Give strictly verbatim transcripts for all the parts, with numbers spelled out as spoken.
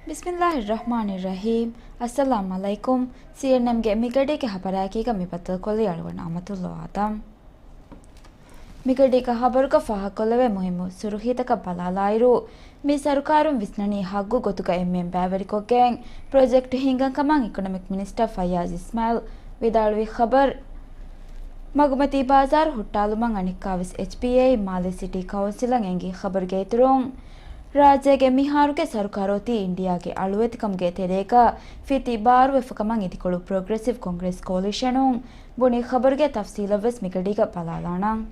ބިސްމިއްލާހިއްރަޙްމާނިއްރަޙީމް. އައްސަލާމް ޢަލައިކުމް. ސީއެންއެމްގެ މިގަޑީގެ ޚަބަރާއެކީގަ މި ބައްދަލުކޮށްލީ އަޅުގަނޑު އަމަތުﷲ އާދަމް. މިގަޑީގަ ޚަބަރުގަ ފާހަގަކޮށްލެވޭ މުހިއްމު ސުރުޚީތަކަށް ބަލާލާއިރު، މި ސަރުކާރުން ވިސްނަނީ ޙައްގު ގޮތުގަ އެންމެން ބައިވެރިކޮށްގެން ޕްރޮޖެކްޓް ހިންގަން ކަމަށް އިކޮނޮމިކް މިނިސްޓަރ ފައްޔާޒް އިސްމާއިލް ވިދާޅުވި ޚަބަރު. މަގުމަތީ ބާޒާރު ހުއްޓާލުމަށް އަނެއްކާވެސް އެޗްޕީއޭ މާލޭ ސިޓީ ކައުންސިލަށް އެންގި ޚަބަރުގެ އިތުރުން، ރާއްޖޭގެ މިހާރުގެ ސަރުކާރު އޮތީ އިންޑިއާގެ އަޅުވެތިކަމުގެ ތެރޭގަ ފިތި ބާރުވެފަކަމަށް އިދިކޮޅު ޕްރޮގްރެސިވް ކޮންގްރެސް ކޯލިޝަނުން ބުނި ޚަބަރުގެ ތަފްސީލަށްވެސް މިގަޑީގަ ބަލާލާނަން.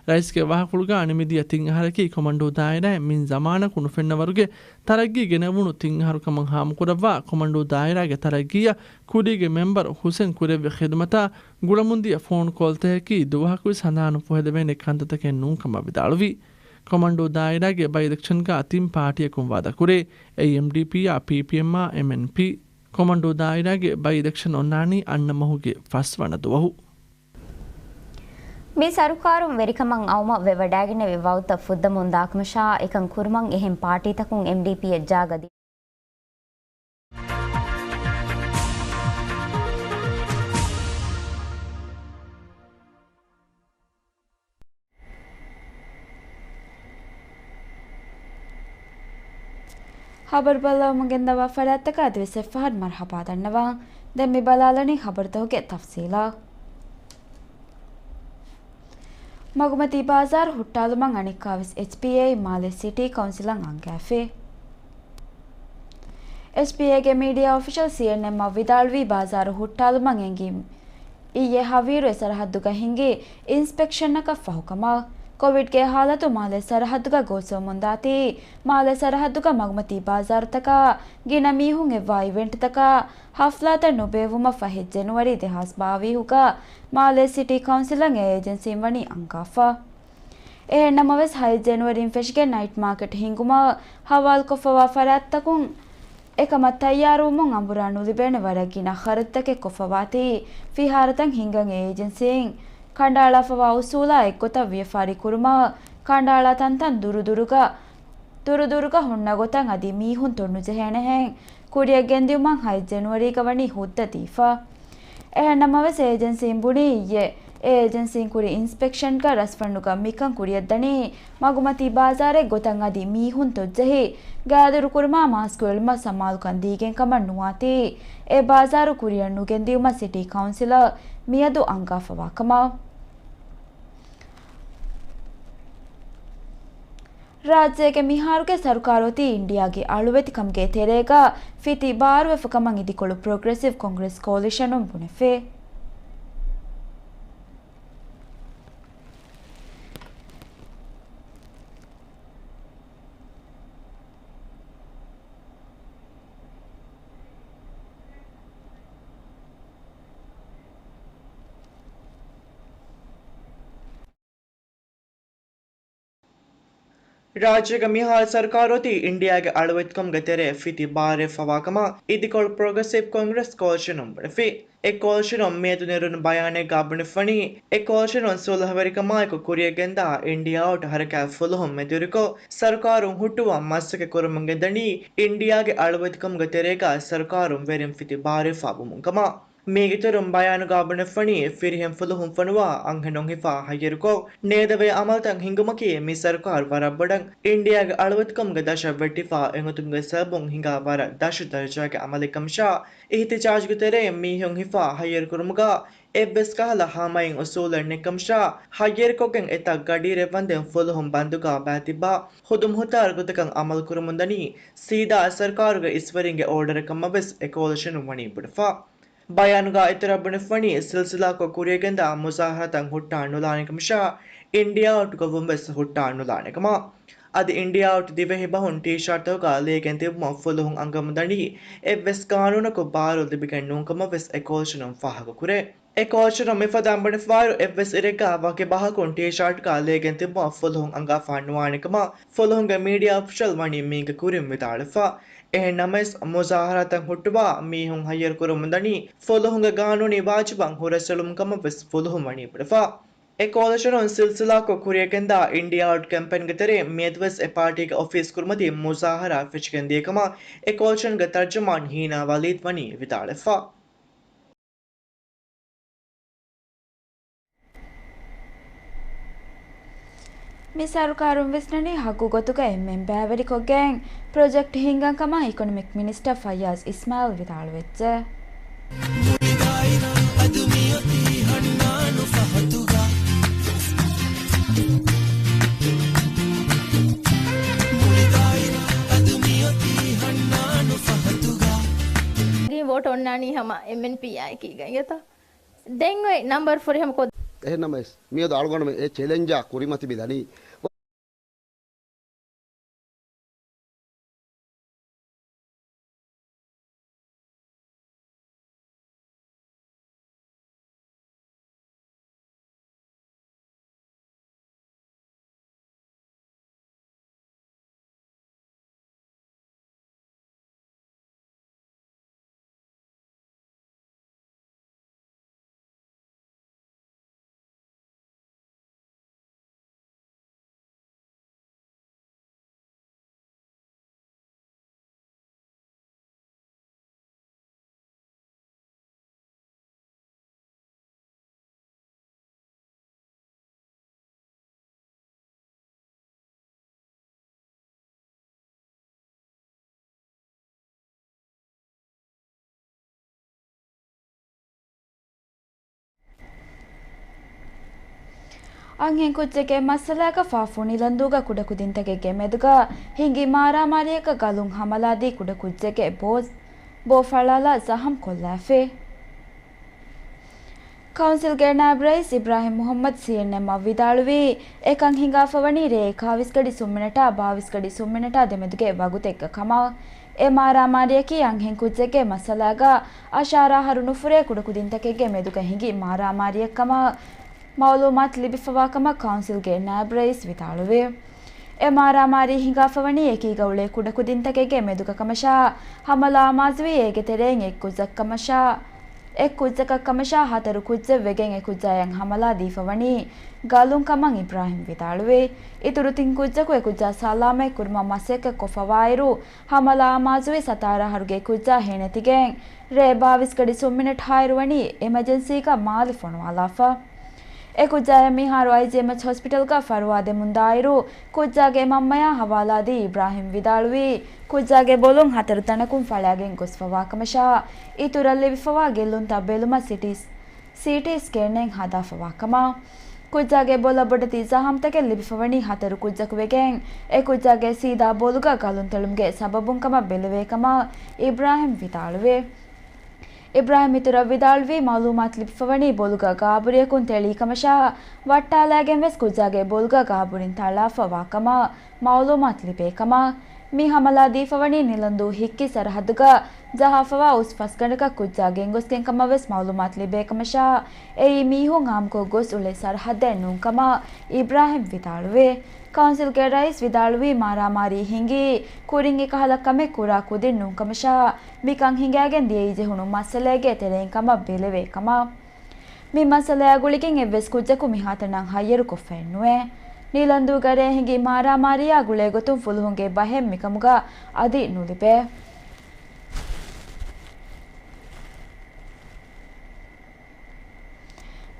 ރައީސްގެ ވާހަކަފުޅުގަ ނިމިދިޔަ ތިން އަހަރަކީ ކޮމަންޑޫ ދާއިރާއެއް މިން ޒަމާނަކު ނުފެންނަވަރުގެ ތަރައްގީ ގެނެވުނު ތިން އަހަރު ކަމަށް ހާމަކުރައްވާ ކޮމަންޑޫ ދާއިރާގެ ތަރައްގީއަށް ކުރީގެ މެމްބަރު ހުސެން ކުރެއްވި ޚިދުމަތާ ގުޅަމުންދިޔަ ފޯނު ކޯލްތަކަކީ ދުވަހަކުވެސް ހަނދާނު ފޮހެލެވޭނެ ކަންތައްތަކެއް ނޫން ކަމަށް ވިދާޅުވި. ކޮމަންޑޫ ދާއިރާގެ ބައި އިލެކްޝަންގަ ތިން ޕާޓީއަކުން ވާދަކުރޭ، އައިއެމްޑީޕީއާ ޕީޕީއެމްއާ އެމްއެންޕީ. ކޮމަންޑޫ ދާއިރާގެ ބައި އިލެކްޝަން އޮންނާނީ އަންނަ މަހުގެ ފަސްވަނަ ދުވަހު. މި ސަރުކާރުން ވެރިކަމަށް އައުމަށް ވެވަޑައިގެންނެވި ވައުދުތައް ފުއްދަމުން ދާކަމަށާ، އެކަން ކުރުމަށް އެހެން ޕާޓީތަކުން އެމްޑީޕީއަށް ޖާގަ ދިން. ޚަބަރު ބައްލަވަމުން ގެންދަވާ ފަރާތްތަކަށް އަދިވެސް އެއްފަހަރު މަރުޙަބާ ދަންނަވަން. ދެން މި ބަލާލަނީ ޚަބަރުތަކުގެ ތަފްސީލާ. މަގުމަތީ ބާޒާރު ހުއްޓާލުމަށް އަނެއްކާވެސް އެޗްޕީއޭ މާލޭ ސިޓީ ކައުންސިލަށް އަންގާފި. އެސްބީއޭގެ މީޑިއާ އޮފިޝަލް ސީއެންއެމްއަށް ވިދާޅުވީ ބާޒާރު ހުއްޓާލުމަށް އެނގި އިއްޔެ ހަވީރު އެ ސަރަހައްދުގަ ހިނގި އިންސްޕެކްޝަނަކަށް ފަހުކަމަށް. ކޮވިޑްގެ ހާލަތު މާލެ ސަރަހައްދުގަ ގޯސްވަމުންދާތީ، މާލެ ސަރަހައްދުގަ މަގުމަތީ ބާޒާރުތަކާ ގިނަ މީހުން އެއްވާ އިވެންޓްތަކާ ހަފްލާތައް ނުބޭއްވުމަށް ފަހެ ޖެނުއަރީ ދެހާސް ބާވީހުގަ މާލެ ސިޓީ ކައުންސިލަށް އެ އޭޖެންސީން ވަނީ އަންގާފަ. އެހެންނަމަވެސް، ހައެއް ޖެނުއަރީން ފެށިގެން ނައިޓް މާކެޓް ހިންގުމަށް ހަވާލުކޮށްފަވާ ފަރާތްތަކުން އެކަމަށް ތައްޔާރުވުމުން އަނބުރާ ނުލިބޭނެ ވަރަށް ގިނަ ޚަރަދުތަކެއް ކޮށްފަވާތީ، ފިހާރަތައް ހިންގަން އެ އޭޖެންސީން ކަނޑައަޅާފަވާ އުސޫލާ އެއްގޮތަށް ވިޔަފާރި ކުރުމަށް ކަނޑައަޅާ ތަންތަން ދުރުދުރުގަ، ދުރުދުރުގަ ހުންނަ ގޮތަށް އަދި މީހުން ތޮންނުޖެހޭނެހެން ކުރިއަށް ގެންދިއުމަށް ހައެއް ޖެނުއަރީގަ ވަނީ ހުއްދަ ދީފަ. އެހެންނަމަވެސް، އޭޖެންސީން ބުނީ އިއްޔެ އެ އޭޖެންސީން ކުރި އިންސްޕެކްޝަންގަ ރަސްފަންޑުގަ މިކަން ކުރިއަށްދަނީ މަގުމަތީ ބާޒާރެއް ގޮތަށް އަދި މީހުން ތޮއްޖެހި ގާދުރުކުރުމާ މާސްކު އެޅުމަށް ސަމާލުކަން ދީގެން ކަމަށް ނުވާތީ، އެ ބާޒާރު ކުރިއަށް ނުގެންދިއުމަށް ސިޓީ ކައުންސިލަށް މިއަދު އަންގާފަވާ ކަމަށް. ރާއްޖޭގެ މިހާރުގެ ސަރުކާރު އޮތީ އިންޑިއާގެ އަޅުވެތިކަމުގެ ތެރޭގަ ފިތި ބާރުވެފަ ކަމަށް އިދިކޮޅު ޕްރޮގްރެސިވް ކޮންގްރެސް ކޯލިޝަނުން ބުނެފި. ރާއްޖޭގެ މިހާރު ސަރުކާރު އޮތީ އިންޑިއާގެ އަޅުވެތިކަމުގެ ތެރޭ ފިތި ބާރުވެފަވާ ކަމަށް އިދިކޮޅު ޕްރޮގްރެސިވް ކޮންގްރެސް ކޯލިޝަނުން ބުނެފި. އެ ކޯލިޝަނުން މިއަދު ނެރުނު ބަޔާނެއްގަ ބުނެފަނީ، އެ ކޯލިޝަނުން ސުލްހަވެރިކަމާއެކު ކުރިއަށްގެންދާ އިންޑިއާއަށް ހަރަކާތް ފުލުހުން މެދުވެރިކޮށް، ސަރުކާރުން ހުއްޓުވަން މަސައްކަތް ކުރަމުން ގެންދަނީ އިންޑިއާގެ އަޅުވެތިކަމުގެ ތެރޭގަ ސަރުކާރުން ވެރިން ފިތި ބާރުވެފަ ވުމުން ކަމަށް. މީގެ ތެރެއިން ބަޔާނުގަ ބުނެފަނީ، ފިރިހެން ފުލުހުން ފޮނުވާ އަންހެނުން ހިފާ ހައްޔަރުކޮށް، ނޭދަވޭ އަމަލުތައް ހިންގުމަކީ މި ސަރުކާރު ވަރަށް ބޮޑަށް އިންޑިއާގެ އަޅުވެތިކަމުގެ ދަށަށް ވެއްޓިފަ އެނގުމުގެ ސަބަބުން ހިނގާ ވަރަށް ދަށު ދަރަޖާގެ އަމަލެއްކަމަށާ، އިހްތިޖާޖުގެ ތެރެއިން މީހުން ހިފާ ހައްޔަރުކުރުމުގަ އެއްވެސް ކަހަލަ ހަމައިން އުސޫލެއް ނެތްކަމަށާ، ހައްޔަރުކޮށްގެން އެތައް ގަޑިއިރެއްވަންދެން ފުލުހުން ބަންދުގަ ބައިތިއްބާ ހުދުމަހުތާރު ގޮތަކަށް އަމަލު ކުރަމުންދަނީ، ސީދާ ސަރުކާރުގެ އިސްވެރިންގެ އޯޑަރެއް ކަމަށްވެސް އެ ކޯލިޝަނުން ވަނީ ބުނެފަ. ބަޔާނުގަ އިތުރަށް ބުނެފަނީ، ސިލްސިލާކޮށް ކުރިއަށްގެންދާ މުޒާހަރާތައް ހުއްޓާ ނުލާނެ ކަމަށާ، އިންޑިއާ އައުޓްގަ ވުންވެސް ހުއްޓާ ނުލާނެ ކަމަށް. އަދި އިންޑިއާ އައުޓް ދިވެހި ބަހުން ޓީޝާޓްތަކުގަ ލޭގެން ތިބުމަށް ފުލުހުން އަންގަމުންދަނީ، އެއްވެސް ގާނޫނަކު ބާރު ލިބިގެން ނޫންކަމަށްވެސް އެ ކޯލިޝަނުން ފާހަގަކުރޭ. އެ ކޯލިޝަނުން މިފަދައިން ބުނެފައިރު، އެއްވެސް އިރެއްގަ ވަކި ބަހަކުން ޓީޝާޓްގަ ލޭގެން ތިބުމަށް ފުލުހުން އަންގާފަ ނުވާނެ ކަމަށް ފުލުހުންގެ މީޑިއާ އޮފިޝަލް ވަނީ މީގެ ކުރިން ވިދާޅުވެފަ. އެހެންނަމަވެސް، މުޒާހަރާތައް ހުއްޓުވާ މީހުން ހައްޔަރުކުރަމުންދަނީ ފުލުހުންގެ ގާނޫނީ ވާޖިބަށް ހުރަސްއެޅުމުން ކަމަށްވެސް ފުލުހުން ވަނީ ބުނެފަ. އެ ކޯލިޝަނުން ސިލްސިލާކޮށް ކުރިއަށްގެންދާ އިންޑިއާ އައުޓް ކެމްޕޭންގެ ތެރެއިން މިއަދުވެސް އެ ޕާޓީގެ އޮފީސް ކުރިމަތީ މުޒާހަރާ ފެށިގެން ދިޔަ ކަމަށް އެ ކޯލިޝަންގެ ތަރްޖަމާން ހީނާ ވަލީދް ވަނީ ވިދާޅުވެފަ. މި ސަރުކާރުން ވިސްނަނީ ހައްގު ގޮތުގަ އެންމެން ބައިވެރިކޮށްގެން ޕްރޮޖެކްޓް ހިންގަން ކަމަށް އިކޮނޮމިކް މިނިސްޓަރ ފައްޔާޒް އިސްމާއިލް ވިދާޅުވެއްޖެ. މުޅި ދާއިރާ އަދު މިއޮތީ ހަންނާނު ފަހަތުގަ. މުޅި ދާއިރާ އަދު މިއޮތީ ހަންނާނު ފަހަތުގަ. ވޯޓް އޮންނާނީ ހަމަ އެމްއެންޕީއާ އެކީގަ އިނގޭތަ؟ ދެން އޮތް ނަމްބަރު ފުރިހަމަ ކޮށް. އެހެންނަމަވެސް، މިއަދު އަޅުގަނޑުމެން އެ ޗެލެންޖާ ކުރިމަތި މި ދަނީ. އަންހެން ކުއްޖެއްގެ މައްސަލައަކަށް ފާފޫ ނިލަންދޫގަ ކުޑަކުދިންތަކެއްގެ މެދުގަ ހިނގި މާރާމާރީއަކަށް ގަލުން ހަމަލާދީ ކުޑަކުއްޖެއްގެ ބޯ، ބޯ ފަޅާލާ ޒަހަމް ކޮށްލާފި. ކައުންސިލްގެ ނާއިބް ރައީސް އިބްރާހިމް މުހައްމަދު ސީއެންއެމްއަށް ވިދާޅުވީ، އެކަން ހިނގާފަވަނީ ރޭ އެކާވީސް ގަޑި ސުންމިނެޓާ ބާވީސް ގަޑި ސުންމިނެޓާ ދެމެދުގެ ވަގުތެއްގަ ކަމަށް. އެ މާރާމާރީއަކީ އަންހެން ކުއްޖެއްގެ މައްސަލާގަ އަށާރަ އަހަރު ނުފުރޭ ކުޑަކުދިންތަކެއްގެ މެދުގަ ހިނގި މާރާމާރީއެއްކަމަށް މައުލޫމާތު ލިބިފަވާކަމަށް ކައުންސިލްގެ ނާއިބް ރައީސް ވިދާޅުވި. އެ މާރާމާރީ ހިނގާފަވަނީ އެކީގަ އުޅޭ ކުޑަކުދިންތަކެއްގެ މެދުގަ ކަމަށާ، ހަމަލާ އަމާޒުވީ އޭގެ ތެރެއިން އެއް ކުއްޖަކު ކަމަށާ، އެއް ކުއްޖަކަށް ކަމަށާ ހަތަރު ކުއްޖެއް ވެގެން އެ ކުއްޖާޔަށް ހަމަލާ ދީފަވަނީ ގަލުން ކަމަށް އިބްރާހިމް ވިދާޅުވި. އިތުރު ތިން ކުއްޖަކު އެ ކުއްޖާ ސަލާމަތް ކުރުމަށް މަސައްކަތް ކޮށްފަވާއިރު، ހަމަލާ އަމާޒުވި ސަތާރަ އަހަރުގެ ކުއްޖާ ހޭނެތިގެން ރޭ ބާވީސް ގަޑި ސުންމިނެޓް ހާއިރުވަނީ އެމަޖެންސީގަ މާލެ ފޮނުވާލާފަ. އެ ކުއްޖާޔަށް މިހާރު އައިޖީއެމްއެޗް ހޮސްޕިޓަލްގަ ފަރުވާ ދެމުންދާއިރު، ކުއްޖާގެ މަންމަޔާ ހަވާލާދީ އިބްރާހިމް ވިދާޅުވީ، ކުއްޖާގެ ބޮލުން ހަތަރު ތަނަކުން ފަޅާގެން ގޮސްފަވާކަމަށާ، އިތުރަށް ލިބިފަވާ ގެއްލުންތައް ބެލުމަށް ސިޓީ، ސީޓީ ސްކޭނެއް ހަދާފަވާކަމަށް. ކުއްޖާގެ ބޮލަށް ބޮޑެތި ޒަހަމްތަކެއް ލިބިފަވަނީ ހަތަރު ކުއްޖަކު ވެގެން، އެ ކުއްޖާގެ ސީދާ ބޮލުގަ ގަލުން ތެޅުމުގެ ސަބަބުން ކަމަށް ބެލެވޭ ކަމަށް އިބްރާހިމް ވިދާޅުވި. އިބްރާހިމް އިތުރަށް ވިދާޅުވީ، މައުލޫމާތު ލިބިފަވަނީ ބޮލުގަ ގާބުރިއަކުން ތެޅީ ކަމަށާ، ވައްޓާލައިގެން ވެސް ކުއްޖާގެ ބޮލުގަ ގާބުރިން ތަޅާފަވާ ކަމަށް މައުލޫމާތު ލިބޭ ކަމަށް. މި ހަމަލާ ދީފަވަނީ ނިލަންދޫ ހިއްކި ސަރަހައްދުގަ ޖަހާފަވާ އުސް ފަސްގަނޑަކަށް ކުއްޖާ ގެންގޮސްގެން ކަމަށް ވެސް މައުލޫމާތު ލިބޭ ކަމަށާ، އެއީ މީހުން އާއްމުކޮށް ގޮސް އުޅޭ ސަރަހައްދެއް ނޫން ކަމަށް އިބްރާހިމް ވިދާޅުވި. ކައުންސިލްގެ ރައީސް ވިދާޅުވީ، މާރާމާރީ ހިނގީ ކުރިން އެކަހަލަ ކަމެއް ކުރާ ކުދިން ނޫން ކަމަށާ، މިކަން ހިނގައިގެން ދިޔައީ ޖެހުނު މައްސަލައެއްގެ ތެރެއިން ކަމަށް ބެލެވޭ ކަމަށް. މި މައްސަލައާ ގުޅިގެން އެއްވެސް ކުއްޖަކު މިހާތަނަށް ހައްޔަރުކޮށްފައެއް ނުވޭ. ނީލަންދޫގަ ރޭ ހިނގި މާރާމާރީއާ ގުޅޭ ގޮތުން ފުލުހުންގެ ބަހެއް މިކަމުގަ އަދި ނުލިބޭ.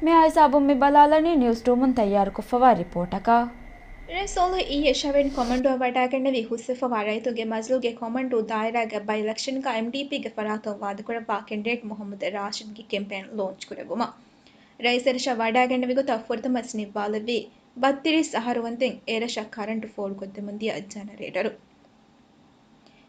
މިހާ ހިސާބުން މި ބަލާލަނީ ނިއުސް ރޫމުން ތައްޔާރުކޮށްފަވާ ރިޕޯޓަކަށް. ރައީސް ސޯލިހު އިއްޔެ ޝަވެން ކޮމަންޑޫއަށް ވަޑައިގެންނެވި ހުސްވެފަވާ ރައްޔިތުންގެ މަޖިލީހުގެ ކޮމަންޑޫ ދާއިރާގެ ބައި އިލެކްޝަންގަ އެމްޑީޕީގެ ފަރާތުން ވާދަކުރައްވާ ކެންޑިޑޭޓް މުހައްމަދު ރާޝިދްގެ ކެމްޕޭން ލޯންޗް ކުރެއްވުމަށް ރައީސް އެރަށަށް ވަޑައިގެންނެވި ގޮތަށް ފުރަތަމަސް ނިއްވާލެއްވީ ބައްތިރީސް އަހަރުވަންދެން އެރަށަށް ކަރަންޓު ފޯރުކޮށްދެމުންދިޔަ ޖަނަރޭޓަރު.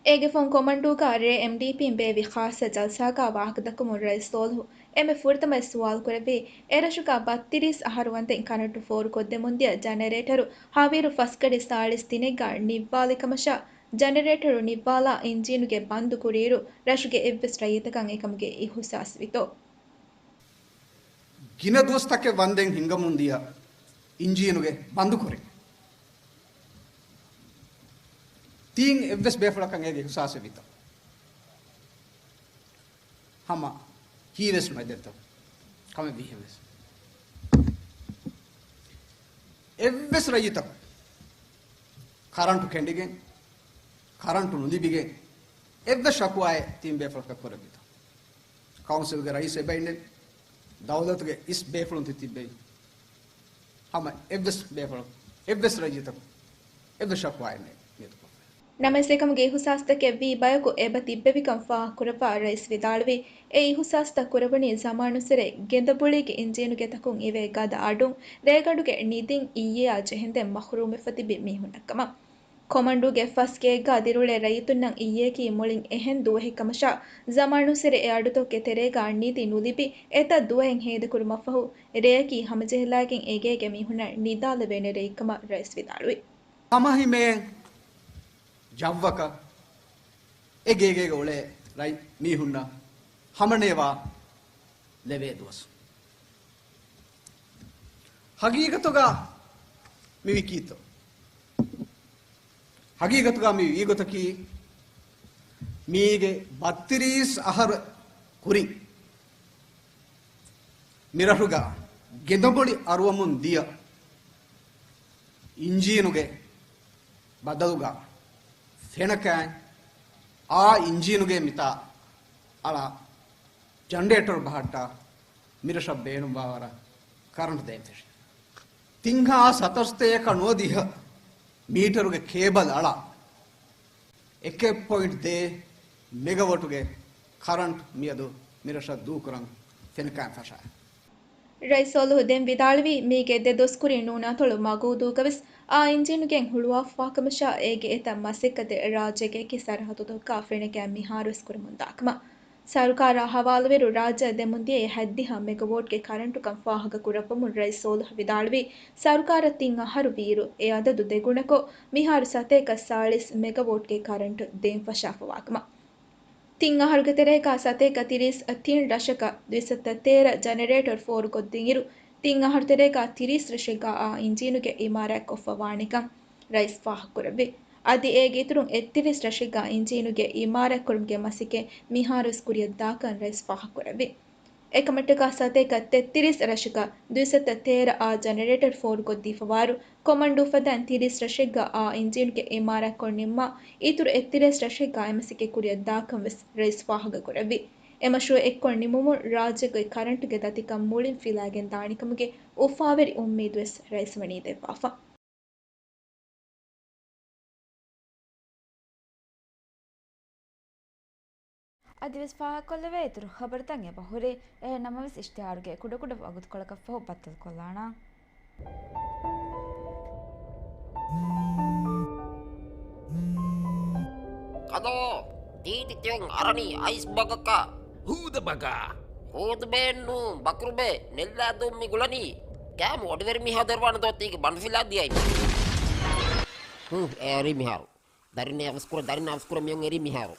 އޭގެ ފަހުން ކޮމަންޑޫގަ ރޭ އެމްޑީޕީން ބޭއްވި ޚާއްސަ ޖަލްސާގަ ވާހަކަދައްކަމުން ރައީސް ސޯލިހު އެންމެ ފުރަތަމަ ސުވާލު ކުރެއްވީ، އެރަށުގަ ބައްތިރީސް އަހަރު ވަންދެން ކަރަންޓު ފޯރުކޮށްދެމުންދިޔަ ޖަނަރޭޓަރު ހަވީރު ފަސްގަޑި ސާޅީސް ދިނެއްގަ ނިއްވާލި ކަމަށާ، ޖަނަރޭޓަރު ނިއްވާލާ އިންޖީނުގެ ބަންދު ކުރިއިރު ރަށުގެ އެއްވެސް ރައްޔިތަކަށް އެކަމުގެ އިހުސާސް ވިތޯ؟ ގިނަ ދުވަސްތަކެއް ވަންދެން ހިނގަމުން ދިޔަ އިންޖީނުގެ ބަންދުކުރިން ތީން އެއްވެސް ބޭފުޅަކަށް އޭގެ އިހުސާސެއް ވިތޯ؟ ހަމަ ހީވެސް ނުހެދެންތޯ؟ ކަމެއް ވީހެންވެސް. އެއްވެސް ރައްޔިތަކު ކަރަންޓު ކެނޑިގެން، ކަރަންޓު ނުލިބިގެން، އެއްވެސް ޝަކުވާއެއް ތީން ބޭފުޅަކަށް ކުރެއްވިތޯ؟ ކައުންސިލްގެ ރައީސް އެބައިންނެވި، ދައުލަތުގެ އިސް ބޭފުޅުން ތި ތިއްބެވި. ހަމަ އެއްވެސް ބޭފުޅަކު، އެއްވެސް ރައްޔިތަކު، އެއްވެސް ޝަކުވާއެއް ނެތް މިއަދު ކޮށްފަ. ނަމަވެސް އެކަމުގެ އިހުސާސްތަކެއް ވީ ބަޔަކު އެބަ ތިއްބެވިކަން ފާހަގަކުރައްވާ ރައީސް ވިދާޅުވީ، އެ އިހުސާސްތައް ކުރެވުނީ ޒަމާނުއްސުރެ ގެނދަބުޅީގެ އިންޖީނުގެ ތަކުން އިވޭ ގަދަ އަޑުން ރޭގަނޑުގެ ނިދިން އިއްޔެއާ ޖެހެންދެން މަހްރޫމްވެފަ ތިބި މީހުންނަށްކަމަށް. ކޮމަންޑޫގެ ފަސް ގޭގަ ދިރިއުޅޭ ރައްޔިތުންނަށް އިއްޔެއަކީ މުޅިން އެހެން ދުވަހެއް ކަމަށާ، ޒަމާނުއްސުރެ އެ އަޑުތަކުގެ ތެރޭގަ ނިދި ނުލިބި، އެތައް ދުވަހެއް ހޭދަކުރުމަށްފަހު، ރެޔަކީ ހަމަޖެހިލައިގެން އެގޭގެ މީހުންނަށް ނިދާލެވޭނެ ރެއެއްކަމަށް ރައީސް ވިދާޅުވި. ހަމަހިމޭން ޖައްވަކަށް އެ ގޭގޭގަ އުޅޭ ރަތް މީހުންނަށް ހަމަނޭވާ ލެވޭ ދުވަސް. ހަގީގަތުގަ މި ވިކީތޯ؟ ހަގީގަތުގަ މި ވީގޮތަކީ، މީގެ ބައްތިރީސް އަހަރު ކުރިން މިރަށުގަ ގެނދަމުޅި އަރުވަމުން ދިޔަ އިންޖީނުގެ ބަދަލުގަ ފެނަކައިން އާ އިންޖީނުގެ މިތާ އަޅާ ޖަނަރޭޓަރު ބަހައްޓާ މިރަށަށް ބޭނުންވާވަރަށް ކަރަންޓު ދޭން ފެށި. ތިން ހާސް ހަތަރުސަތޭކަ ނުވަދިހަ މީޓަރުގެ ކޭބަލް އަޅާ އެކެއް ޕޮއިންޓް ދޭއް މެގަވޮޓުގެ ކަރަންޓް މިއަދު މިރަށަށް ދޫކުރަން ފެނަކައިން ފަށާ. ރައީސް ޞާލިޙު ދެން ވިދާޅުވީ، މީގެ ދެ ދުވަސް ކުރިން ނޫނާތޮޅު މަގޫދޫގަވެސް އާ އިންޖީނުގެ ހުޅުވާފައިވާކަމަށާ، އޭގެ އެތައް މަސައްކަތެއް ރާއްޖޭގެ އެކި ސަރަހައްދުތަކާ ފެނިގެން މިހާރުވެސް ކުރަމުންދާކަމަށް. ސަރުކާރާ ހަވާލުވިއިރު، ރާއްޖެއަށް ދެމުންދިޔަ ހަތްދިހަ މެގަވޯޓްގެ ކަރަންޓުކަން ފާހަގަކުރައްވަމުން ރައީސް ޞާލިޙު ވިދާޅުވީ، ސަރުކާރަށް ތިން އަހަރު ވީއިރު، އެ އަދަދު ދެގުނަކޮށް، މިހާރު ސަތޭކަ ސާޅީސް މެގަވޯޓްގެ ކަރަންޓު ދޭން ފަށާފައިވާކަމަށް. ތިން އަހަރުގެ ތެރޭގަ ސަތޭކަ ތިރީސް ތިން ރަށަކަށް ދުއިސައްތަ ތޭރަ ޖަނަރޭޓަރު ފޯރުކޮށްދިންއިރު، ތިން އަހަރު ތެރޭގަ ތިރީސް ރަށެއްގަ އާ އިންޖީނުގެ އިމާރާތްކޮށްފައިވާނެކަން ރައީސް ފާހަގަކުރެއްވި. އަދި އޭގެ އިތުރުން އެއްތިރީސް ރަށެއްގަ އިންޖީނުގެ އިމާރާތްކުރުމުގެ މަސައްކަތް މިހާރުވެސް ކުރިއަށްދާކަން ރައީސް ފާހަގަކުރެއްވި. އެކަމަށްޓަކާ ސަތޭކަ ތެއްތިރީސް ރަށަކަށް ދުއިސައްތަ ތޭރަ އާ ޖަނަރޭޓަރު ފޯރުކޮށްދީފަވާއިރު، ކޮމަންޑޫ ފަދައިން ތިރީސް ރަށެއްގަ އާ އިންޖީނުގެ އިމާރާތްކޮށް ނިންމާ، އިތުރު އެއްތިރީސް ރަށެއްގަ އެމަސައްކަތް ކުރިއަށްދާކަން ވެސް ރައީސް ފާހަގަކުރެއްވި. އެ މަޝްރޫއު އެއްކޮށް ނިމުމުން ރާއްޖޭގައި ކަރަންޓުގެ ދަތިކަން މުޅިން ފިލާގެން ދާނެކަމުގެ އުފާވެރި އުއްމީދުވެސް ރައީސް ވަނީ ދެއްވާފަ. އަދިވެސް ފާހަގަކޮށްލެވޭ އިތުރު ޚަބަރުތައް އެބަހުރި. އެހެން ނަމަވެސް އިޝްތިހާރުގެ ކުޑަކުޑަ ވަގުތުކޮޅަކަށްފަހު ބައްދަލުކޮށްލާނަން. ކަލޯ، ތީތި ތިއޮން އަރަނީ އައިސް ބަގަކަށް. ހޫދަ ބަގާ. ހޫދުބޭއެއްނޫ، ބަކުރުބޭ، ނެއްލާ ދުވަހު މި ގުޅަނީ. ކައިމު އޮޑިވެރި މީހާ ދޮރުވާނެ ދޯ ތީގެ ބަނޑުފިލާ ދިޔައި. ހުން، އެ އަރި މިހާރު. ދަރިން އަވަސްކުރަ، ދަރިން އަވަސްކުރަ މިއޮން އެރީ މިހާރު.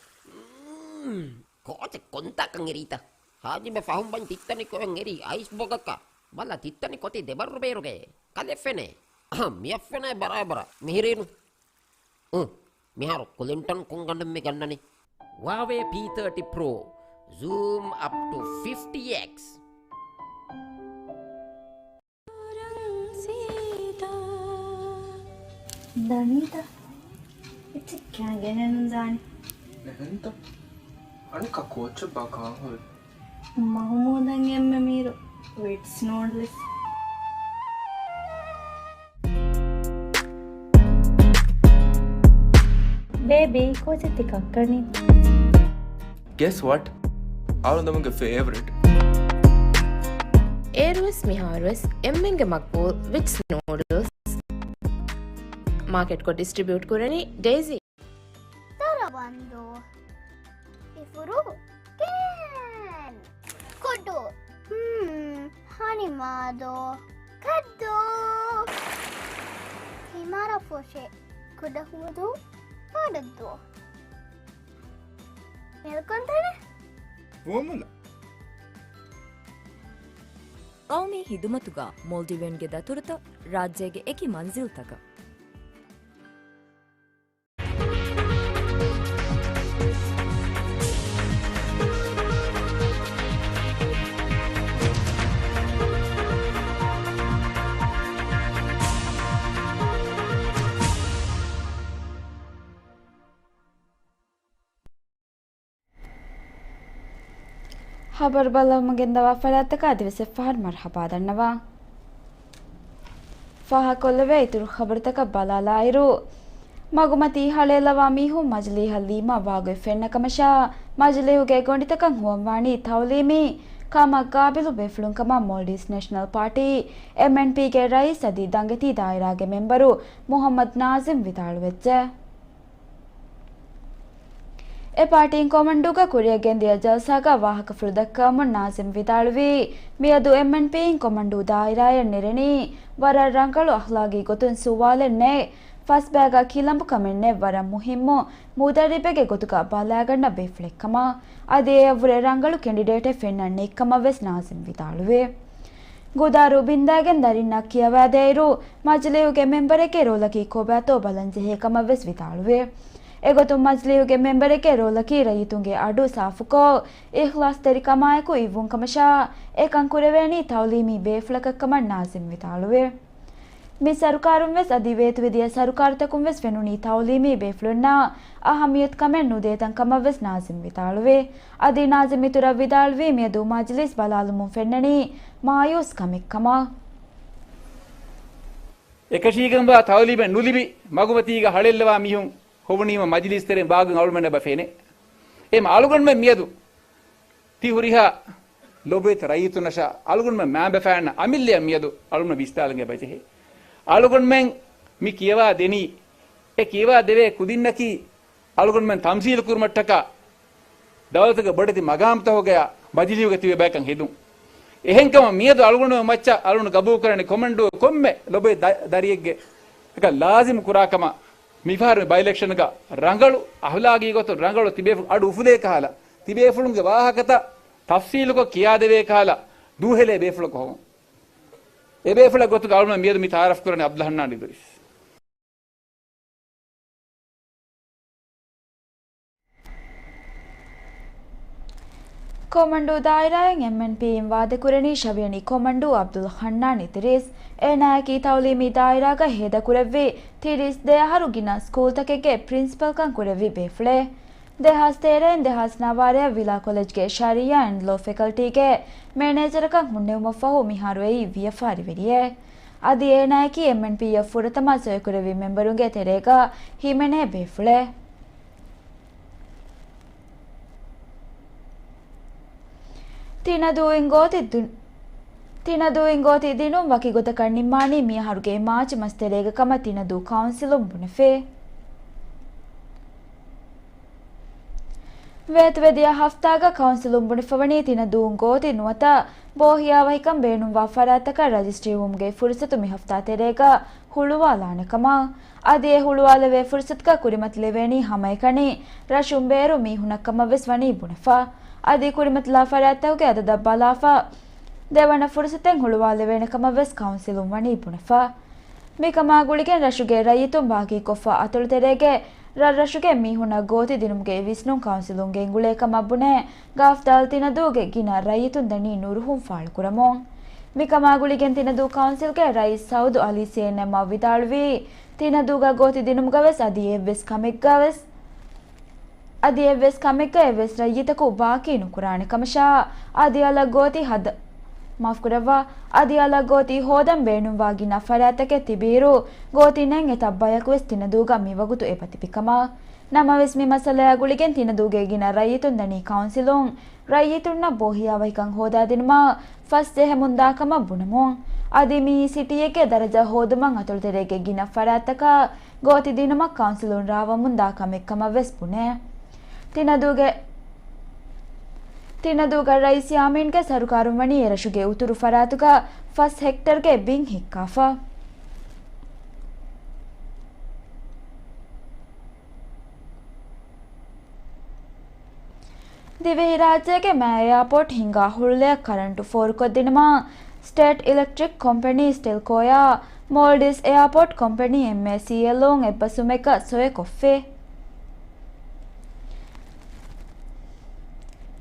މް، ކޯޗެއް ކޮންތާކަން އެރީތަ؟ ހާޖިބެ ފަހުން ބަން ތިއްތަނި ކޮއެއް އެރީ އައިސް ބޮގަކަށް. ބަލަ ތިއްތަނި ކޮތި ދެބަރު ބޭރުގެ. ކަލެ ފެނޭ. އަހަ، މިއަށް ފެނޭ ބަރާބަރަށް. މިހިރީނު. އު، މިހާރު ކުލިންޓަން ކޮން ގަނޑެއް މި ގަންނަނީ؟ ހުވާވޭ ޕީ ތާޓީ ޕްރޯ. ޒޫމް އަޕް ޓު ފިފްޓީ އެކްސް. ދަނީތަ؟ އެއްޗެއް ކާ ގެނެއްނުދާނެ. ނެހެންތަ؟ އަނެއްކާ ކޯޗެއްބާ ކާން ހުރި؟ މަހުމޫދަށް އެންމެ މީރު ވިޓްސް ނޫޑްލްސް. ބޭބީ، ކޯޗެއް ތި ކައްކަނީ؟ Guess what? އަޅުގަނޑުގެ ފޭވަރިޓް. އޭރުވެސް މިހާރުވެސް އެންމެންގެ މަގްބޫލް ވިޓްސް ނޫޑްލްސް. މާކެޓްކޮށް ޑިސްޓްރިބިއުޓް ކުރަނީ ޑޭޒީ. ދަރަވަންދޫ. އިފުރު. ކޭން. ކުޑު. ހްމް. ހަނިމާދޯ. ކައްދޫ. ހިމާރަ ފޮށެ. ކުޑަހުދު. ކަޑައްދޫ. މެލްކޮންތަނެ. ފުވައްމުލަ. ޤައުމީ ހިދުމަތުގަ މޯލްޑިވިއަންގެ ދަތުރުތައް ރާއްޖޭގެ އެކި މަންޒިލްތަކަށް. ޚަބަރު ބައްލަވަމުން ގެންދަވާ ފަރާތްތަކަށް އަދިވެސް އެއްފަހަރު މަރުޙަބާ ދަންނަވާ. ފާހަގަކޮށްލެވޭ އިތުރު ޚަބަރުތަކަށް ބަލާލާއިރު، މަގުމަތީ ހަޅޭއްލަވާ މީހުން މަޖިލީހަށް ލީމާ ވާގޮތް ފެންނަ ކަމަށާ، މަޖިލީހުގެ ގޮނޑިތަކަށް ހުވަންވާނީ ތައުލީމީ ކަމަށް ގާބިލު ބޭފުޅުން ކަމަށް މޯލްޑިވްސް ނޭޝަނަލް ޕާޓީ، އެމްއެންޕީގެ ރައީސް އަދި ދަނގެތީ ދާއިރާގެ މެމްބަރު މުޙައްމަދު ނާޒިމް ވިދާޅުވެއްޖެ. އެ ޕާޓީން ކޮމަންޑޫގަ ކުރިއަށް ގެންދިޔަ ޖަލްސާގަ ވާހަކަފުޅު ދައްކަވަމުން ނާޒިމް ވިދާޅުވީ، މިއަދު އެމްއެންޕީއިން ކޮމަންޑޫ ދާއިރާއަށް ނެރެނީ ވަރަށް ރަނގަޅު އަޚްލާގީ ގޮތުން ސުވާލެއް ނެތް، ފަސްބައިގަ ކިލަނބުކަމެއް ނެތް، ވަރަށް މުހިއްމު މުދައްރިބެއްގެ ގޮތުގަ ބަލާގަންނަ ބޭފުޅެއްކަމަށް. އަދި އެއަށްވުރެ ރަނގަޅު ކެނޑިޑޭޓެއް ފެންނަން ނެތްކަމަށް ވެސް ނާޒިމް ވިދާޅުވި. ގުދާރު ބިންދާގެން ދަރިންނަށް ކިޔަވާދޭއިރު، މަޖިލީހުގެ މެމްބަރެއްގެ ރޯލަކީ ކޮބާތޯ ބަލަންޖެހޭ ކަމަށް ވެސް ވިދާޅުވި. އެގޮތުން މަޖިލީހުގެ މެމްބަރެއްގެ ރޯލަކީ ރައްޔިތުންގެ އަޑު ސާފުކޮށް، އިޚްލާޞްތެރިކަމާއެކު އިއްވުން ކަމަށާ، އެކަން ކުރެވޭނީ ތައުލީމީ ބޭފުޅަކަށް ކަމަށް ނާޒިމް ވިދާޅުވި. މި ސަރުކާރުން ވެސް އަދި ވޭތުވެދިޔަ ސަރުކާރުތަކުން ވެސް ފެނުނީ ތައުލީމީ ބޭފުޅުންނަށް އަހައްމިޔަތުކަމެއް ނުދޭތަން ކަމަށް ވެސް ނާޒިމް ވިދާޅުވި. އަދި ނާޒިމް އިތުރަށް ވިދާޅުވީ، މިއަދު މަޖިލީސް ބަލާލުމުން ފެންނަނީ މާޔޫސް ކަމެއް ކަމަށް. އެކަށީގެންވާ ތައުލީމެއް ނުލިބި މަގުމަތީގަ ހަޅޭއްލަވާ މީހުން ހޮވުނީމަ މަޖިލީސް ތެރެއިން ވާގޮތް އަޅުމެންނަށް އެބަ ފެނޭ. އެހެން އަޅުގަނޑުމެން މިއަދު ތި ހުރިހާ ލޮބުވެތި ރައްޔިތުންނަށާ އަޅުގަނޑުމެން މާބަފައިންނަށް އަމިއްލަޔަށް މިއަދު އަޅުގަނޑު ވިސްނާލަން އެބަޖެހޭ. އަޅުގަނޑުމެން މި ކިޔަވާ ދެނީ، އެ ކިޔަވާ ދެވޭ ކުދިންނަކީ އަޅުގަނޑުމެން ތަމްސީލު ކުރުމަށްޓަކާ ދައުލަތުގެ ބޮޑެތި މަގާމްތަކުގަޔާ މަޖިލީހުގަ ތިބޭ ބަޔަކަށް ހެދުން. އެހެންކަމުން މިއަދު އަޅުގަނޑުމެން މައްޗަށް އަޅުގަނޑު ގަބޫލުކުރަނީ ކޮމަންޑޫ ކޮންމެ ލޮބުވެތި ދަ-، ދަރިއެއްގެ އެކަން ލާޒިމު ކުރާ ކަމަށް. މިފަހަރު މި ބައި އިލެކްޝަންގަ ރަނގަޅު އަހުލާގީ ގޮތުން ރަނގަޅު ތިބޭފުޅުން އަޑު އުފުލޭ ކަހަލަ، ތިބޭފުޅުންގެ ވާހަކަތައް ތަފްސީލުކޮށް ކިޔާދެވޭ ކަހަލަ ދޫހެލޭ ބޭފުޅަކު ހޮވުން. އެ ބޭފުޅެއް ގޮތުގަ އަޅުގަނޑު މިއަދު މި ތައާރަފް ކުރަނީ އަބްދުލް ހަންނާން އިދުރީސް. ކޮމަންޑޫ ދާއިރާއިން އެމްއެންޕީއިން ވާދަކުރަނީ ޝަވިޔަނި ކޮމަންޑޫ އަބްދުލް ހަންނާން އިދްރީސް. އޭނާއަކީ ތައުލީމީ ދާއިރާގަ ހޭދަކުރެއްވި ތިރީސް ދެ އަހަރު ގިނަ ސްކޫލްތަކެއްގެ ޕްރިންސިޕަލްކަން ކުރެއްވި ބޭފުޅެއް. ދެހާސް ތޭރައިން ދެހާސް ނަވާރަޔަށް ވިލާ ކޮލެޖްގެ ޝަރީއާ އެންޑް ލޯ ފެކަލްޓީގެ މެނޭޖަރަކަށް ހުންނެވުމަށްފަހު މިހާރު އެއީ ވިޔަފާރިވެރިއެއް. އަދި އޭނާއަކީ އެމްއެންޕީއަށް ފުރަތަމަ ސޮއިކުރެއްވި މެމްބަރުންގެ ތެރޭގަ ހިމެނޭ ބޭފުޅެއް. ތިނަދޫއިން ގޯތި ދު-، ތިނަދޫއިން ގޯތި ދިނުން ވަކި ގޮތަކަށް ނިންމާނީ މިއަހަރުގެ މާޗް މަސް ތެރޭގަ ކަމަށް ތިނަދޫ ކައުންސިލުން ބުނެފި. ވޭތުވެދިޔަ ހަފްތާގަ ކައުންސިލުން ބުނެފަވަނީ ތިނަދޫން ގޯތި ނުވަތަ ބޯހިޔާވަހިކަން ބޭނުންވާ ފަރާތްތަކަށް ރަޖިސްޓްރީވުމުގެ ފުރުސަތު މި ހަފްތާ ތެރޭގަ ހުޅުވާލާނެ ކަމަށް. އަދި އެ ހުޅުވާލެވޭ ފުރުސަތުގަ ކުރިމަތިލެވޭނީ ހަމައެކަނި ރަށުން ބޭރު މީހުނަށް ކަމަށްވެސް ވަނީ ބުނެފަ. އަދި ކުރިމަތިލާ ފަރާތްތަކުގެ އަދަދަށް ބަލާފަ، ދެވަނަ ފުރުސަތެއް ހުޅުވާލެވޭނެ ކަމަށްވެސް ކައުންސިލުން ވަނީ ބުނެފަ. މިކަމާ ގުޅިގެން ރަށުގެ ރައްޔިތުން ބާކީކޮށްފަ އަތޮޅުތެރޭގެ ރަށްރަށުގެ މީހުނަށް ގޯތި ދިނުމުގެ ވިސްނުން ކައުންސިލުން ގެންގުޅޭ ކަމަށް ބުނެ، ގާފްދާލް ތިނަދޫގެ ގިނަ ރައްޔިތުން ދަނީ ނުރުހުން ފާޅުކުރަމުން. މިކަމާ ގުޅިގެން ތިނަދޫ ކައުންސިލްގެ ރައީސް ސައުދު އަލީ ސީއެންއެމްއަށް ވިދާޅުވީ، ތިނަދޫގަ ގޯތި ދިނުމުގަވެސް އަދި އެއްވެސް ކަމެއްގަވެސް، އަދި އެއްވެސް ކަމެއްގަ އެއްވެސް ރައްޔިތަކު ބާކީ ނުކުރާނެ ކަމަށާ، އަދި އަލަށް ގޯތި ހަދަ-، މާފުކުރައްވާ، އަދި އަލަށް ގޯތި ހޯދަން ބޭނުންވާ ގިނަ ފަރާތްތަކެއް ތިބިއިރު، ގޯތި ނެތް އެތައް ބަޔަކުވެސް ތިނަދޫގަ މިވަގުތު އެބަތިބި ކަމަށް. ނަމަވެސް، މި މައްސަލަޔާ ގުޅިގެން ތިނަދޫގެ ގިނަ ރައްޔިތުން ދަނީ ކައުންސިލުން ރައްޔިތުންނަށް ބޯހިޔާވަހިކަން ހޯދާދިނުމަށް ފަސްޖެހެމުންދާ ކަމަށް ބުނަމުން. އަދި މިއީ ސިޓީއެއްގެ ދަރަޖަ ހޯދުމަށް އަތޮޅުތެރޭގެ ގިނަ ފަރާތްތަކަށް ގޯތި ދިނުމަށް ކައުންސިލުން ރާވަމުންދާ ކަމެއް ކަމަށްވެސް ބުނޭ. ތިނަދޫގެ، ތިނަދޫގަ ރައީސް ޔާމީންގެ ސަރުކާރުން ވަނީ އެރަށުގެ އުތުރު ފަރާތުގަ ފަސް ހެކްޓަރްގެ ބިން ހިއްކާފަ. ދިވެހިރާއްޖޭގެ މައި އެއާޕޯޓް ހިންގާ ހުޅުލެއަށް ކަރަންޓު ފޯރުކޮށްދިނުމަށް ސްޓޭޓް އިލެކްޓްރިކް ކޮމްޕެނީ، ސްޓެލްކޯއާ މޯލްޑިވްސް އެއާޕޯޓް ކޮމްޕެނީ، އެމްއޭސީއެލް، އެއްބަސްވުމެއްގަ ސޮއެކޮށްފި.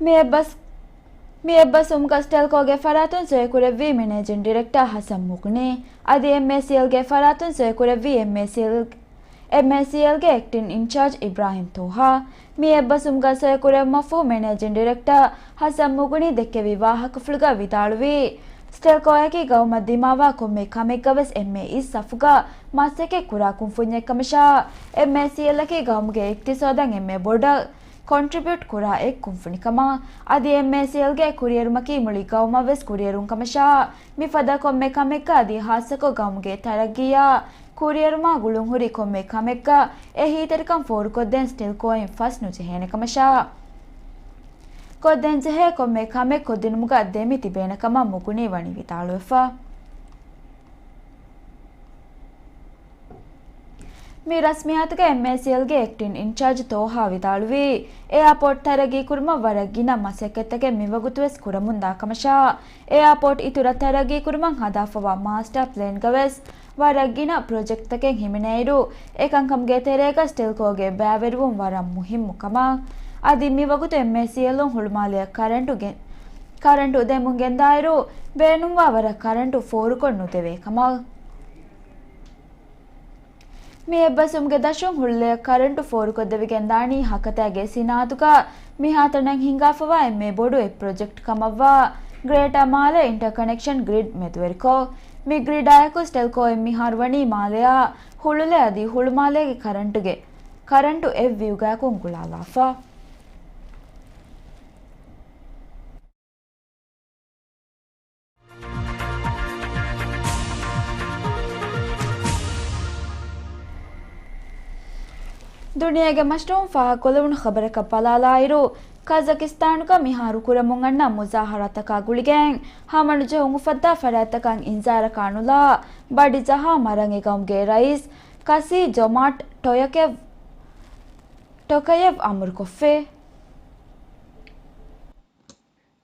މި އެއްބަސް، މި އެއްބަސްވުމުގަ ސްޓެލްކޯގެ ފަރާތުން ސޮއިކުރެއްވީ މެނޭޖިން ޑިރެކްޓަރ ހަސަން މުޣުނީ، އަދި އެމްއޭސީއެލްގެ ފަރާތުން ސޮއިކުރެއްވީ އެމްއޭސީއެލް، އެމްއޭސީއެލްގެ އެކްޓިން އިންޗާޖް އިބްރާހިމް ތޯހާ. މި އެއްބަސްވުމުގަ ސޮއިކުރެއްވުމަށްފަހު މެނޭޖިން ޑިރެކްޓަރ ހަސަން މުޣުނީ ދެއްކެވި ވާހަކަފުޅުގަ ވިދާޅުވީ، ސްޓެލްކޯއަކީ ގައުމަށް ދިމާވާ ކޮންމެ ކަމެއްގަވެސް އެންމެ އިސް ސަފުގަ މަސައްކަތް ކުރާ ކުންފުންޏެއް ކަމަށާ، އެމްއޭސީއެލްއަކީ ގައުމުގެ އިޤްތިޞާދަށް އެންމެ ބޮޑަށް ކޮންޓްރިބިއުޓް ކުރާ އެއް ކުންފުނިކަމަށް. އަދި އެމްއޭސީއެލްގެ ކުރިއެރުމަކީ މުޅި ގައުމަށްވެސް ކުރިއެރުން ކަމަށާ، މިފަދަ ކޮންމެ ކަމެއްގަ އަދި ހާއްސަކޮށް ގައުމުގެ ތަރައްގީއާ ކުރިއެރުމާ ގުޅުންހުރި ކޮންމެ ކަމެއްގަ އެހީތެރިކަން ފޯރުކޮށްދޭން ސްޓެލްކޯއިން ފަސް ނުޖެހޭނެ ކަމަށާ، ކޮށްދޭންޖެހޭ ކޮންމެ ކަމެއް ކޮށްދިނުމުގަ ދެމި ތިބޭނެ ކަމަށް މުޣުނީ ވަނީ ވިދާޅުވެފަ. މި ރަސްމިއްޔާތުގަ އެމްއޭސީއެލްގެ އެކްޓިން އިންޗާޖް ތޯހާ ވިދާޅުވީ، އެއާޕޯޓް ތަރައްގީ ކުރުމަށް ވަރަށް ގިނަ މަސައްކަތްތަކެއް މިވަގުތުވެސް ކުރަމުންދާ ކަމަށާ، އެއާޕޯޓް އިތުރަށް ތަރައްގީ ކުރުމަށް ހަދާފަވާ މާސްޓަރ ޕްލޭންގަވެސް ވަރަށް ގިނަ ޕްރޮޖެކްޓްތަކެއް ހިމެނޭއިރު، އެކަންކަމުގެ ތެރޭގަ ސްޓެލްކޯގެ ބައިވެރިވުން ވަރަށް މުހިއްމު ކަމަށް. އަދި މިވަގުތު އެމްއޭސީއެލުން ހުޅުމާލެއަށް ކަރަންޓު ގެ-، ކަރަންޓު ދެމުން ގެންދާއިރު، ބޭނުންވާ ވަރަށް ކަރަންޓު ފޯރުކޮށް ނުދެވޭ ކަމަށް. މި އެއްބަސްވުމުގެ ދަށުން ހުޅުލެއަށް ކަރަންޓު ފޯރުކޮށްދެވިގެން ދާނީ ހަކަތާގެ ސިނާއަތުގަ މިހާތަނަށް ހިނގާފަވާ އެންމެ ބޮޑު އެއް ޕްރޮޖެކްޓް ކަމަށްވާ ގްރޭޓާ މާލެ އިންޓަރކަނެކްޝަން ގްރިޑް މެދުވެރިކޮށް، މި ގްރިޑާއެކު ސްޓެލްކޯއިން މިހާރު ވަނީ މާލެއާ ހުޅުލެ އަދި ހުޅުމާލޭގެ ކަރަންޓުގެ، ކަރަންޓު އެއް ވިއުގާކުން ގުޅާލާފަ. ދުނިޔޭގެ މަސްތުން ފާހަގަކޮށްލެވުނު ޚަބަރަކަށް ބަލާލާއިރު، ކަޒަކިސްތާނުގަ މިހާރު ކުރަމުން އަންނަ މުޒާހަރާތަކާ ގުޅިގެން ހަމަނުޖެހުން އުފައްދާ ފަރާތްތަކަށް އިންޒާރަކާ ނުލާ ބަޑިޖަހާ މަރަން އެ ގައުމުގެ ރައީސް ކަސީ ޖޮމާޓް ޓޮޔަކެވް، ޓޮކަޔެވް އަމުރުކޮށްފި.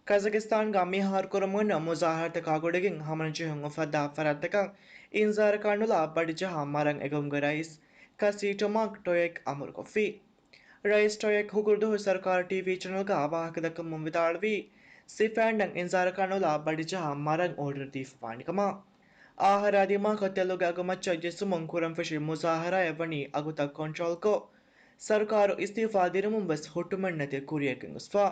ކަޒަކިސްތާންގަ މިހާރު ކުރަމުން މުޒާހަރާތަކާ ގުޅިގެން ހަމަނުޖެހުން އުފައްދާ ފަރާތްތަކަށް އިންޒާރަކާ ނުލާ ބަޑިޖަހާ މަރަން އެގައުމުގެ ރައީސް ކަސީ ޓޮމާކް ޓޮޔެކް އަމުރުކޮށްފި. ރައީސް ޓޮޔެކް ހުކުރުދުހު ސަރުކާރު ޓީވީ ޗެނަލްގަ ވާހަކަ ދައްކަމުން ވިދާޅުވީ، ސިފައިންނަށް އިންޒާރަކާ ނުލާ ބަޑިޖަހާ މަރަން އޯޑަރު ދީފަވާނެ ކަމަށް. އާހަރާ ދިމާކޮށް ތެލުގެ އަގުމައްޗަށް ޖެއްސުމުން ކުރަންފެށި މުޒާހަރާއެއް ވަނީ އަގުތައް ކޮންޓްރޯލްކޮށް، ސަރުކާރު އިސްތިއުފާ ދިނުމުން ވެސް ހުއްޓުމެއްނެތި ކުރިއަށް ގެންގޮސްފަ.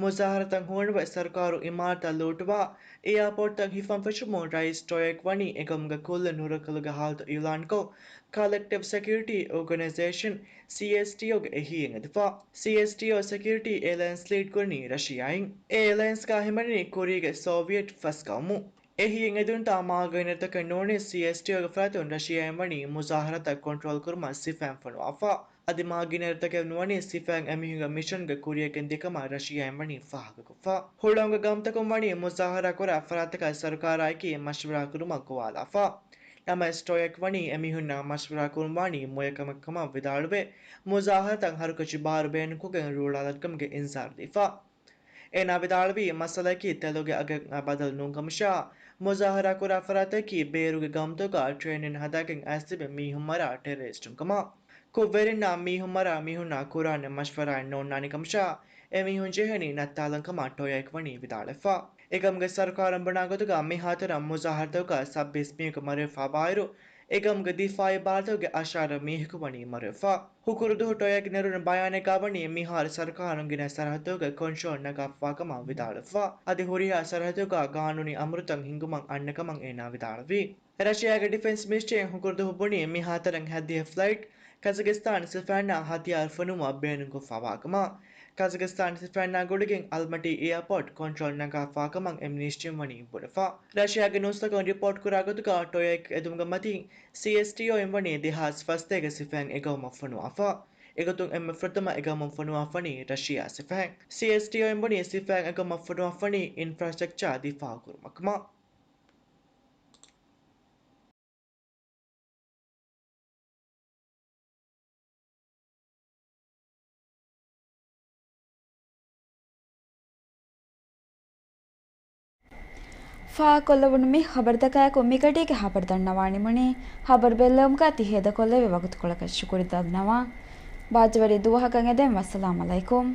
މުޒާހަރާތައް ހޫނުވެ، ސަރުކާރު އިމާރާތްތައް ލޫޓުވާ، އެއާޕޯޓްތައް ހިފަން ފެށުމުން ރައީސް ޓޮޔެކް ވަނީ އެގައުމުގެ ކުއްލި ނުރަކަލުގެ ހާލަތު އިއުލާންކޮށް، ކަލެކްޓިވް ސެކިއުރިޓީ އޯގަނައިޒޭޝަން، ސީއެސްޓީއޯގެ އެހީއެއް އެދިފަ. ސީއެސްޓީއޯ ސެކިއުރިޓީ އެލައިންސް ލީޑް ކުރަނީ ރަޝިޔާއިން. އެ އެލައިންސްގަ ހިމެނެނީ ކުރީގެ ސޯވިއެޓް ފަސް ގައުމު. އެހީއެއް އެދުންތާ މާގިނައިރުތަކެއް ނޫނީ ސީއެސްޓީއޯގެ ފަރާތުން ރަޝިޔާއިން ވަނީ މުޒާހަރާތައް ކޮންޓްރޯލް ކުރުމަށް ސިފައިން ފޮނުވާފަ. އަދި މާގިނައިރުތަކެއް ނުވަނީ ސިފައިން އެމީހުންގެ މިޝަންގެ ކުރިއަށް ގެންދިޔަ ކަމަށް ރަޝިޔާއިން ވަނީ ފާހަގަކޮށްފަ. ހުޅަނގު ގައުމުތަކުން ވަނީ މުޒާހަރާ ކުރާ ފަރާތްތަކަށް ސަރުކާރާއެކީ މަޝްވަރާ ކުރުމަށް ގޮވާލާފަ. ނަމަވެސް ޓޮޔެކް ވަނީ އެމީހުންނާ މަޝްވަރާ ކުރުން ވާނީ މޮޔަ ކަމެއް ކަމަށް ވިދާޅުވެ، މުޒާހަރާތައް ހަރުކަށި ބާރު ބޭނުންކޮށްގެން ރޫޅާލަންކަމުގެ އިންޒާރު ދީފަ. އޭނާ ވިދާޅުވީ، މައްސަލައަކީ ތެލުގެ އަގަށް ބަދަލު ނޫންކަމަށާ، މުޒާހަރާ ކުރާ ފަރާތަކީ ބޭރުގެ ގައުމުތަކުގަ ޓްރޭނިން ހަދާގެން އައިސް ތިބި މީހުން މަރާ ޓެރަރިސްޓުން ކަމަށް. ކުށްވެރިންނާ މީހުން މަރާ މީހުންނާ ކުރާނެ މަޝްވަރާއެއް ނޯންނާނެ ކަމަށާ، އެމީހުން ޖެހެނީ ނައްތާލަން ކަމަށް ޓޮޔެކް ވަނީ ވިދާޅުވެފަ. އެގައުމުގެ ސަރުކާރުން ބުނާ ގޮތުގަ މިހާތަނަށް މުޒާހަރާތަކުގަ ސައްބީސް މީހަކު މަރުވެފަވާއިރު، އެގައުމުގެ ދިފާއީ ބާރުތަކުގެ އަށާރަ މީހަކު ވަނީ މަރުވެފަ. ހުކުރުދުހު ޓޮޔެކް ނެރުނު ބަޔާނެއްގަ ވަނީ މިހާރު ސަރުކާރުން ގިނަ ސަރަހައްދުތަކުގެ ކޮންޓްރޯލް ނަގާފައިވާ ކަމަށް ވިދާޅުވެފަ. އަދި ހުރިހާ ސަރަހައްދުތަކުގަ ގާނޫނީ އަމުރުތައް ހިންގުމަށް އަންނަ ކަމަށް އޭނާ ވިދާޅުވީ. ރަޝިޔާގެ ޑިފެންސް މިނިސްޓްރީން ހުކުރުދުހު ބުނީ މިހާތަނަށް ހައްދިހަ ފްލައިޓް ކަޒަކިސްތާން ސިފައިންނާ ހަތިޔާރު ފޮނުވުމަށް ބޭނުންކޮށްފައިވާ ކަމަށް. ކަޒަކިސްތާން ސިފައިންނާ ގުޅިގެން އަލްމަޓީ އެއާޕޯޓް ކޮންޓްރޯލް ނަގާފައިވާ ކަމަށް އެ މިނިސްޓްރީން ވަނީ ބުނެފަ. ރަޝިޔާގެ ނޫސްތަކުން ރިޕޯޓް ކުރާ ގޮތުގަ ޓޮޔެކް އެދުމުގެ މަތީން ސީއެސްޓީއޯއިން ވަނީ ދެހާސް ފަސްތޭކަ ސިފައިން އެގައުމަށް ފޮނުވާފަ. އެގޮތުން އެންމެ ފުރަތަމަ އެގައުމަށް ފޮނުވާފަނީ ރަޝިޔާ ސިފައިން. ސީއެސްޓީއޯއިން ވަނީ ސިފައިން އެގައުމަށް ފޮނުވާފަނީ އިންފްރާސްޓްރަކްޗާ ދިފާއު ކުރުމަށް ކަމަށް. ފާހަގަކޮށްލެވުނު މި ޚަބަރުތަކާއެކު މިގަޑީގެ ޚަބަރު ދަންނަވާނީ މުނީ. ޚަބަރު ބެއްލެވުމުގަ ތި ހޭދަކޮށްލެވި ވަގުތުކޮޅަކަށް ޝުކުރި ދަންނަވަން. ބާއްޖަވެރި ދުވަހަކަށް އެދެން. ވައްސަލާމް އަލައިކުމް.